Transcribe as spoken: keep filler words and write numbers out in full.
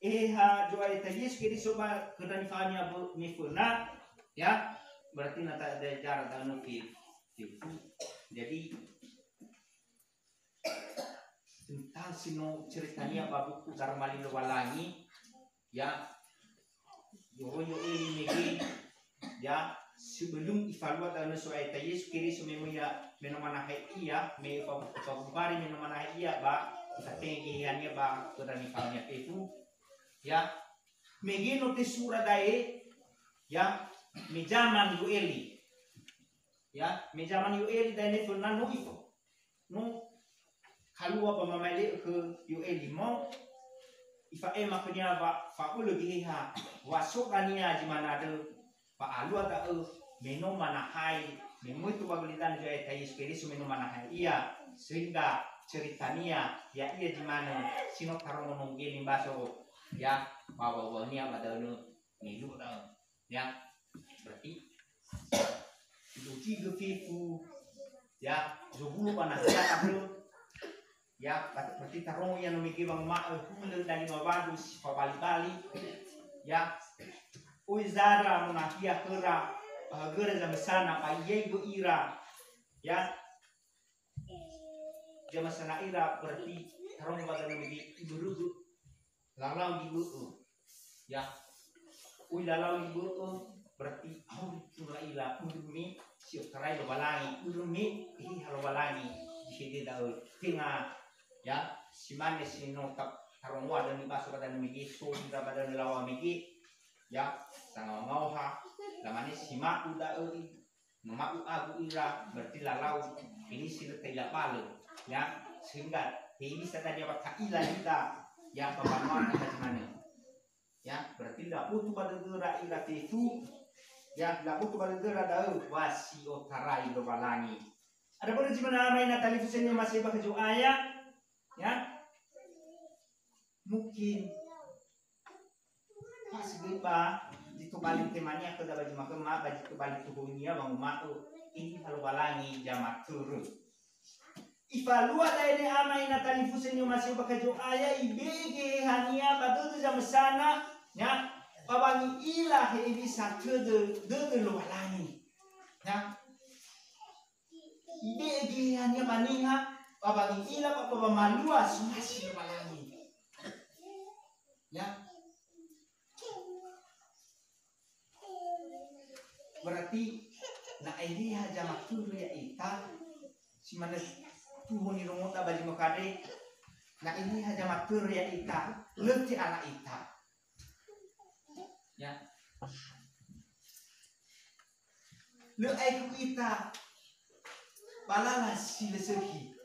Eheha Zo'aya ya'ita Yesu Keriso ba khöndra nifahania bö-, me föna, ya, berarti na ta-, da-, zara da'ö fi-, fefu. Jadi, tentang si no ceritania ba buku Daroma Li Lowalangi, ya, Yo'eli mege, ya, sebelum ifalua da'ö Zo'aya ya'ita Yesu Keriso me möi ia, me no manahae ia, me fa-, fabumbari me no manahae ia ba ifatenge gehehania ba khöndra nifahania fefu, ya, mege no tesura da'e, ya, me zaman Yo'eli. Ya, me zaman Yo'eli da'e ne föna no ifo. No kalua ba mamaele'ö khö Yo'eli mo, ifa'ema khönia wa fa'ulö geheha, wa so dania zi mane andrö, ba alua da'ö me no manahae, me möi tou ba gulidanö Zo'aya ya'ita Yesu Keriso me no manahae ia, sehingga ceritania ya'ia zi mane si no tarongo no geni mbaso, ya, ba wawaunia ba da'ö ne luo da'ö. Ya, berarti Idozigö fefu, ya, zowulo ba nahia andrö, ya, berarti tarongo ia no mege wanguma'ö hulö dalima wadu si fabali-bali, ya, oi zara mo nahia khöra, ba hagöra zamösana, ba iyaigö ira, ya, zamösana ira, berarti tarongo ba da'ö mege ibörögö lalau ibö'ö. Ya. Oi lalau ibö'ö, berarti auri tu la'ila börö me si otarai Lowalangi, börö me eheha Lowalangi zi hede da'ö. Tenga, ya, si mane si no ta-, tarongoa da'ö nibaso ba da'ö mege, so ira ba da'ö lawa mege, ya, sangaoha-ngaoha, lamane si ma'u da'ö, no ma'u agu ira, berarti lalau, ini si lö ta'ila balö, ya, sehingga hewisa dania wa ta'ila ita, ya, ba mbanua ita zi mane. Ya, berarti labutu ba dödöra ira fefu, ya, labutu ba dödöra da'ö wa si otarai Lowalangi. Ada börö zi mane ama ina talifusö ni'omasi'ö bakha Zo'aya, ya, mungkin Pas göi ba zi tobali temania khöda ba zi makhöma, ba zi tobali tuhonia wanguma'ö, "Eheha Lowalangi zamatörö." Ifalua da'e ne ama ina talifusö ni'omasi'ö bakha Zo'aya, ibe'e gehehania ba dödö zamösana, ya, ba wangi'ila hewisa tödö dödö Lowalangi. Ya. Ibe'e gehehania ba niha, ba wangi'ila, ba, ba, ba malua somasi Lowalangi. Ya. Berarti, na eheha zamatörö ya'ita, si mane tuho nirongoda ba zi makhade, na eheha zamatörö ya'ita, lö te'ala ita. Ya. Lö aekhu ita ba lala si lö sökhi.